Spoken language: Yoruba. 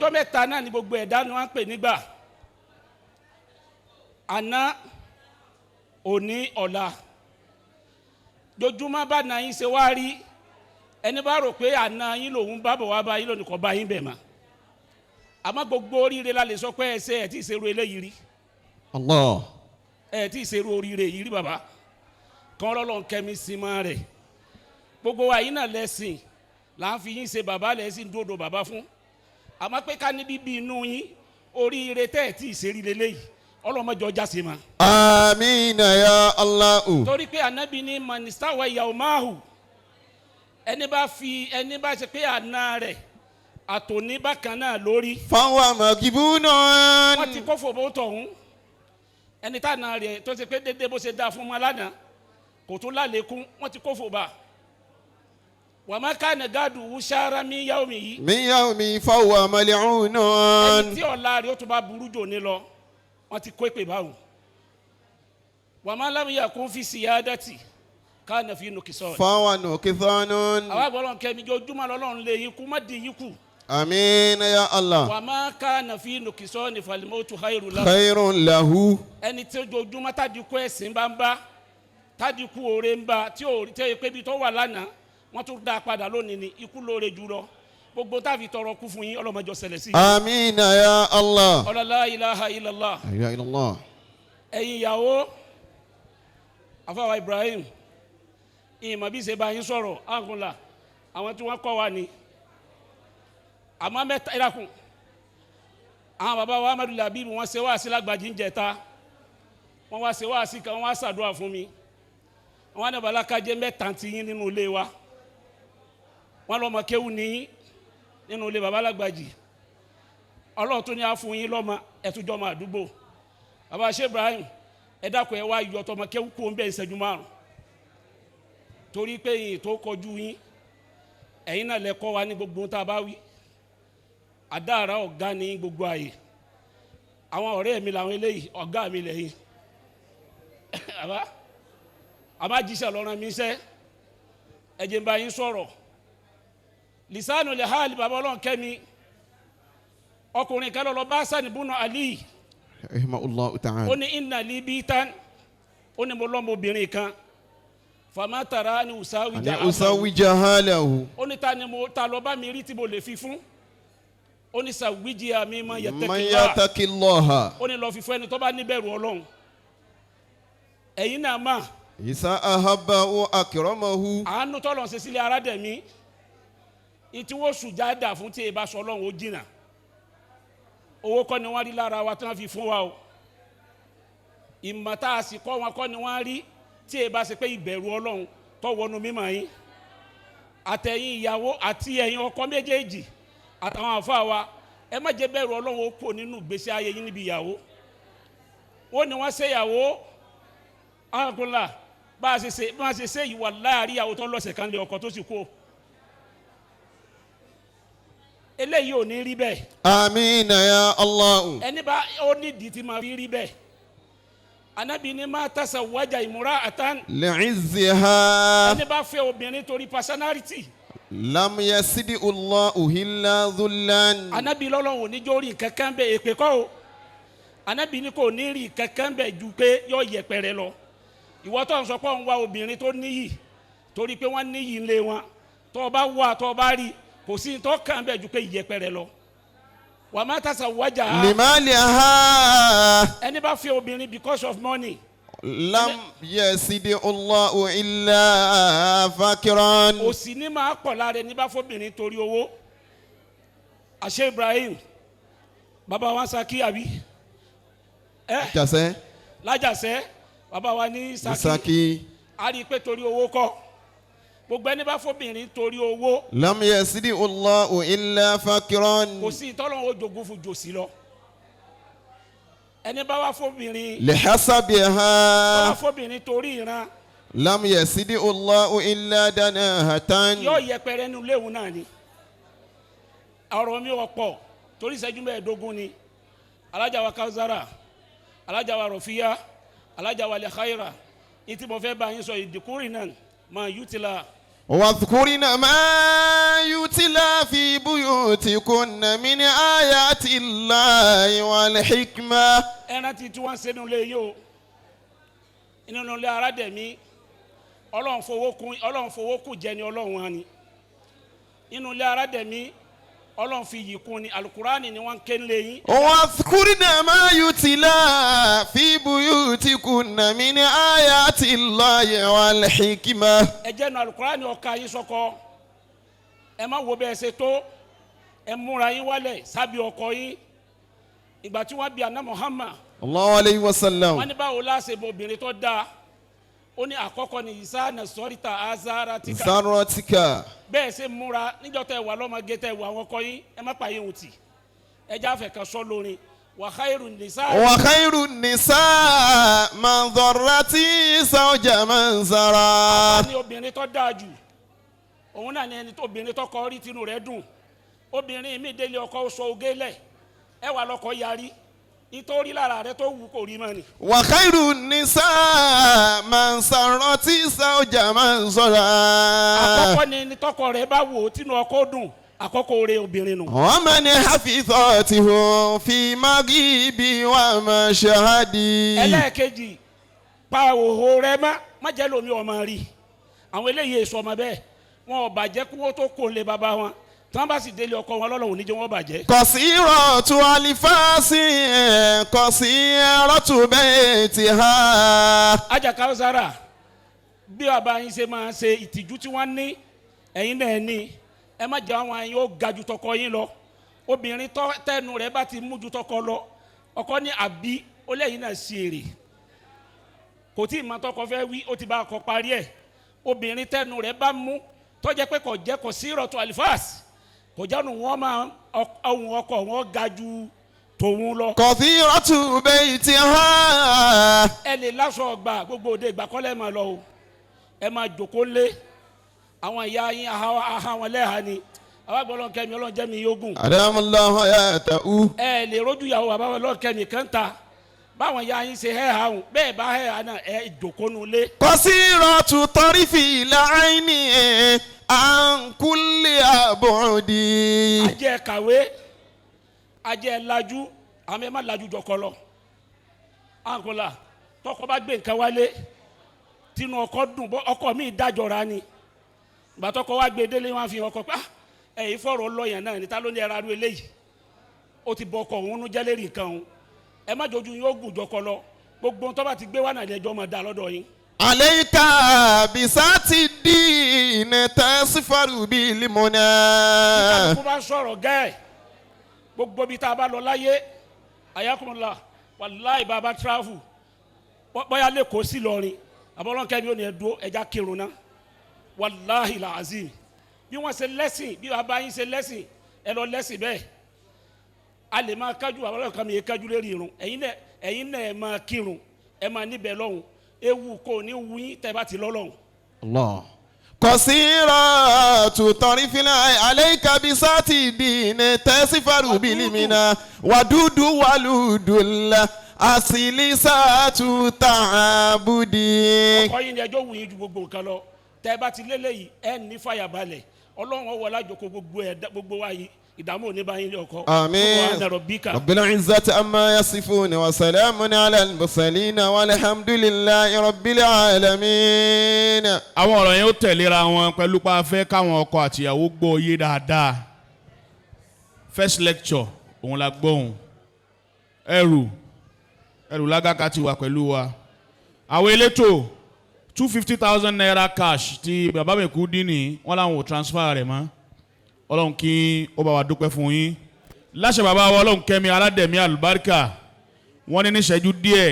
Ọjọ́ mẹ́ta náà ni gbogbo ẹ̀dá ni wọ́n ń pè nígbà: àná, òní, ọ̀la. Jojúmọ́ bá na yín ṣe wá rí. Ẹni bá rò pé àná yín lòun bá bọ̀ wá bá yín lónìí, kọ́ bá yín bẹ̀ mọ́. Àmọ́ gbogbo oríire la lè sọ pé ẹ ṣe ẹ̀ tí ì ṣerú eléyìí rí. Allah. Ẹ tí ì ṣerú oríire yìí rí. Bàbá kan lọ́lọ́ kẹ́mi sí mọ́ rẹ̀. Gbogbo wa yìí náà lẹ́sìn là ń fi yín ṣe bàbá, lẹ́sìn dòdò bàbá fún. Àmọ́ pé ká ní bíbí inú yín, oríire tẹ́ ẹ̀ tí ì ṣe rí leléyìí, ọlọ́mọdé ọjà ṣe ma. Amina ya Allah. Torí pé anabi ní manistawa ìyàwó máhù, ẹni bá fi ẹni bá ṣe pé àná rẹ̀ àtòní bákan náà lórí. Fahuwa maghbunun. Wọ́n ti kó fòbó tọ̀hún. Ẹni tá àná rẹ̀ tó ṣe pé dédé bó ṣe dáa fún wọn lánàá, kò tún lálékún, wọ́n ti kó fòbá. Wàmá kánà gádùn wúṣára mi yá omi yìí. Min yawmi fahuwa mal'unun. Ẹni tí ọ̀la rẹ̀ ó tún bá burú jò ní lọ, wọ́n ti kó èpè báwọn. Wàmá lámìyà kún fi síyádàtì kánà fi nùkìsọ̀. Fahuwa nuqsanun. Àwa gbọ́dọ̀ kẹ́mi jojúmọ́ lọ́lọ́run lé yín kú, má di yín kù. Amina ya Allah. Wàmá kánà fi nùkìsọ̀ ní falimọ́tò khairu lahu. Khairun lahu. Ẹni tí ojoojúmọ́ tádìkú ẹ̀sìn bá ń bá tádìkú oore ń bá, tí ò tí ò pé ibi tó wà lánàá, wọ́n tún dá a padà lónìí ni ikú lóore jù lọ. Gbogbo táfi tọrọ kú fún yín, ọlọ́mọjọ ṣẹlẹ̀ sí i. Amina ya Allah. Ọlọ́lá ilaha illallah. La ilaha illallah. Ẹ̀yin ìyàwó afáwa Ibrahim, ìmọ̀ bí ṣe bá yín sọ̀rọ̀ àgùnlà àwọn tí wọ́n kọ́ wa ni. Àmọ́ mẹ́ta ìdàkùn àwọn bàbá wa Amadu Labibu, wọ́n ṣe wá sí lágbàjì ń jẹta. Wọ́n wá ṣe wá sí kan, wọ́n wá ṣàdúrà fún mi. Wọ́n ní balakajẹ́ mẹ́ta ti yín nínú ilé wa. Wọ́n lọ́mọ kéwù ní nínú ilé bàbá lágbàjì. Ọlọ́run tó ní á fún yín lọ́mọ ẹ̀tújọ́ ọmọ àdúgbò. Bàbá ṣe Ibrahim, ẹ dákun, ẹ wá yọ tọmọ kéwù kó ń bẹ ìṣẹ́jú 5, torí pé yìí tó kọjú yín, ẹ̀yin náà lẹ kọ́ wa ní gbogbo tá a bá wí. Àdáàrá ọ̀gá ní gbogbo ààyè. Àwọn ọ̀rẹ́ mi làwọn eléyìí, ọ̀gá mi lẹ́yìn. Àbá àbájíṣẹ́ lọ́rọ̀ mi sẹ́. Ẹ jẹ́ n bá yín sọ̀rọ̀ lisanu lè hali. Bàbá ọlọ́run kẹ́mi, ọkùnrin kan lọ bá Sani bùnà Ali. Rahimahullah ta'ala. Ó ní inna li bitan, ó ní mo lọ́mọbìnrin kan, famatara ni usawija. Ani usawija lahu. Ó ní ta ni mo ta lọ bá mi rí tí mo lè fi fún? Ó ní sàwíjì àmì man Man yattaqillah. yattaqillaha. Ó ní lọ fi fún ẹni tó bá níbẹ̀rù Ọlọ́run. Ẹ̀yin náà mà. Isa ahabbahu akramahu. Àánú tọ́lọ̀ ṣe sílẹ̀ aládẹ̀mí ìtí wọ́n sùjádà fún tí ẹ bá sọ Ọlọ́run ó jìnnà. Owó kọ́ ni wọ́n rí lára wa tí wọ́n fi fún wa o. Ìmọ̀ tá a sì kọ́ wọn kọ́ ni wọ́n rí tí ẹ bá ṣe pé ìbẹ̀rù Ọlọ́run tó wọnú mímọ̀ yín, àtẹ̀yìn ìyàwó àti ẹ̀yin ọkọ méjèèjì àtàwọn àfa wa. Ẹ má jẹ́ bẹ̀rù Ọlọ́run ó kó nínú ìgbésí ayé yín níbi ìyàwó. Wọ́n ní wọ́n ṣe ìyàwó arákùnrin bá a ṣe ṣe bá a ṣe ṣe ìwà láàrin ìyàwó tó lọ́sẹ̀ kan lé ọkọ tó sì kú o. Eléyìí ò ní rí bẹ́ẹ̀. Amina ya Allah. Ẹni bá ó nídìí tí máa fi rí bẹ́ẹ̀. Anabi ni má tazawwaja imra'atan. Li'izziha. Ẹni bá fẹ́ obìnrin torí personality. Lam yasidi Allahu illa dhullan. Anabi lọ́lọ́run ò ní jó rí kankan bẹ́ẹ̀. Èpè kọ́ o. Anabi ní kò ní rí kankan bẹ́ẹ̀ ju pé yọ yẹpẹrẹ lọ. Ìwọ tó ń sọ pé òun wá obìnrin tó níyì torí pé wọ́n níyì ńlé wọn, tó o bá wá, tó o bá rí, kò sí tó kàn bẹ́ẹ̀ ju pé yẹpẹrẹ lọ. Wa ma tazawwaja. Limaliha. Ẹni bá fẹ́ obìnrin because of money. Lam yasidi Allahu illa fakiran. Òsì ní máa pọ̀ lára ẹni bá fọ́bìnrin torí owó. Àṣẹ Ibrahim, bàbá wa Saki àbí ẹ Jase. Lájàṣẹ, bàbá wa ní Saki. Saki. A rí i pé torí owó kọ́. Gbogbo ẹni bá fọ́bìnrin torí owó. Lam yasidi Allahu illa fakiran. Kò sí ìtọ́lọ́wọ́ jogún fún jòsí lọ. Ẹni bá wá fọ́bìnrin Lihasabiha. wá fọ́bìnrin torí ìran. Lam yasidi Allahu illa danahatan. Yóò yẹpẹrẹ nínú léwu náà ni. Ọ̀rọ̀ mi ò pọ̀ torí ìṣẹ́jú 15 ni. Alájà wa Kawusara, alájà wa Rọ̀fíà, alájà wa Lẹ́kàyìrà, ní tí mo fẹ́ bá yín sọ ìdíkúrì náà máa yútìlá. واذكرن ما يتلى في بيوتكن من آيات الله والحكمة. Ẹ rántí tí wọ́n ń ṣe nínú ilé yìí o, nínú ilé aládẹ̀mí. Ọlọ́run fowó kún, Ọlọ́run fowó kù jẹ́ ni Ọlọ́run wọn ni. Nínú ilé aládẹ̀mí, Ọlọ́run fi yìí kún ni, alukurani ni wọ́n ń ké nílé yín. واذكرن ما يتلى في بيوتكن من آيات الله والحكمة. Ẹ jẹ́ nu alukurani ọ̀ka yín sọ́kọ. Ẹ má wo bẹ́ẹ̀ ṣe tó, ẹ múra yín wálẹ̀ sábì ọkọ yín. Ìgbà tí wọ́n bí àná Muhammad الله عليه وسلم, wọ́n ní báwo láṣẹ bọ obìnrin tó dáa? Ó ní àkọ́kọ́ ní ìsá nàṣọ́rìtà azara tìka. زرتك. Bẹ́ẹ̀ ṣe múra níjọ́ tẹ wà lọ́mọge, tẹ wà àwọn ọkọ yín, ẹ má pààyè òun tì. Ẹ já fẹ̀ kan sọ lórin wa khairu nisa. وخير النساء من ضرت زوج من زرى. Ní obìnrin tó dáa jù, òun náà ní ẹni tó obìnrin tó kọ rí tinú rẹ̀ dùn. Obìnrin mi délé ọkọ, ó sọ oge lẹ̀, ẹ wà lọkọ yarí nítorí lára rẹ̀ tó wù kò rí mọ́ ni. وخير النساء من سرت زوج من زرى. Àkọ́kọ́ ni ẹni tọkọ rẹ̀ bá wò ó tinú ọkọ dùn, àkọ́kọ́ oore obìnrin nù. ومن حفظته في مغيب ومشهد. Ẹlẹ́ẹ̀kejì, pa òhò rẹ mọ́, má jẹ́ lómi ọmọ rí. Àwọn eléyìí èso ọmọ bẹ́ẹ̀, wọn ò bàjẹ́ kí wọ́n tó kó lé bàbá wọn. Tí wọ́n bá sì délé ọkọ wọn, lọ́lọ́run níjẹ́ wọ́n bàjẹ́. قصيرة الفاس قصيرة بيتها. Ajaka Sara, bí bàbá yín ṣe máa ṣe ìtìjú tí wọ́n ní, ẹ̀yin náà ní. Ẹ má jẹ́ àwọn yín ó ga ju tọkọ yín lọ. Obìnrin tẹnu rẹ̀ bá ti mú ju tọkọ lọ, ọkọ ní àbí ó lẹ́yìn náà ṣe èrè, kò tí ì mọ tọkọ fẹ́ wí, ó ti bá ọkọ parí ẹ̀. Obìnrin tẹnu rẹ̀ bá mú, tó jẹ́ pé kò jẹ́ kò sí ìrọ̀tọ̀ alifas, kò jánu wọn máa ohun ọkọ wọn ga ju tòun lọ. قصيرة بيتها. Ẹ lè láṣọ ọgbà gbogbo òde ìgbà kọ́lẹ́ máa lọ o, ẹ máa jòkó lé. Àwọn ìyá yín aha wọn lẹ́hà ni àwọn àgbọ̀. Ọlọ́run kẹ́mi, Ọlọ́run jẹ́ mi yógùn. أدام الله حياته. Ẹ lè rójú ìyàwó bàbá wọn Ọlọ́run kẹ́mi kan ta báwọn ìyá yín ṣe hẹ́hà hùn bẹ́ẹ̀ bá hẹ́hà náà, ẹ jòkó nu lé. قصيرة طرف العين عن كل بعد. Ajẹ́ kàwé, ajẹ́ lajú, àmì ẹ má lajú jọkọ lọ. Àǹkọ́là tọkọ bá gbé nǹkan wálé, tinú ọkọ dùn bọ́. Ọkọ mi dájọra ni ìgbà tọkọ wá gbé délé, wọn fi ọkọ pé, "Ah, ẹ̀yin fọ̀rọ̀ lọ́yàn náà níta ló ní ẹ̀rọ arú eléyìí." Ó ti bọ ọkọ òun nú jẹ́lẹ́rì nǹkan òun. Ẹ má jojú yín ó gùn jọkọ lọ. Gbogbo ohun tó bá ti gbé wá náà lẹ́jọ́ máa dá lọ́dọ̀ yín. عليك بذات الدين تسفر بالمنى. Kálukú bá sọ̀rọ̀ gẹ́ẹ̀, gbogbo ibi tá a bá lọ láyé, ayakunla wàláì, bàbá travel bóyá lẹ́kọ̀ọ́ sí lọ́rin àbọ̀lọ́kẹ́ mi ò ní ẹ dúró, ẹja kírun náà. Wàláhì làzim, bí wọ́n ṣe lẹ́sìn, bí bàbá yín ṣe lẹ́sìn, ẹ lọ lẹ́sìn bẹ́ẹ̀. A lè máa kájú àbọ̀lọ́kẹ́ mi yẹ kájú lérí irun. Ẹ̀yin náà, ẹ̀yin náà, ẹ máa kírun, ẹ máa níbẹ̀ lọ́hùn. Ewu kò ní wú yín tẹ́ bá ti lọ́lọ́hùn. الله قصيرة طرف عليك بذات الدين تسفر بالمنى ودود ولود الأصل سات تعبدي. Ọkọ yín ni ẹjọ́ wù yín ju gbogbo nǹkan lọ. Tẹ́ ẹ bá ti lélẹ̀ yìí, ẹ ní fàyàbalẹ̀. Ọlọ́run ọwọ́ alájọkọ gbogbo ẹ̀ gbogbo wa yìí, ìdààmú ò ní bá yín lé ọkọ. آمين. Gbogbo wa bíkà. رب العزة عما يصفون وسلام على المرسلين والحمد لله رب العالمين. Àwọn ọ̀rọ̀ yẹn ó tẹ̀léra wọn pẹ̀lú pa afẹ́ káwọn ọkọ àtìyàwó gbọ́ yé dáadáa. First lecture òun la gbọ́hùn. Ẹrù ẹrù lágàkà ti wà pẹ̀lú wa. Àwọn elétò, ₦250,000 cash ti bàbá mi kú dín ní wọn làwọn ò transfer rẹ̀ mọ́. Ọlọ́run kí ó bá wa dúpẹ́ fún yín láṣẹ bàbá wa Ọlọ́run kẹ́mi aládẹ̀mí àlùbáríkà. Wọ́n ní níṣẹ́jú díẹ̀.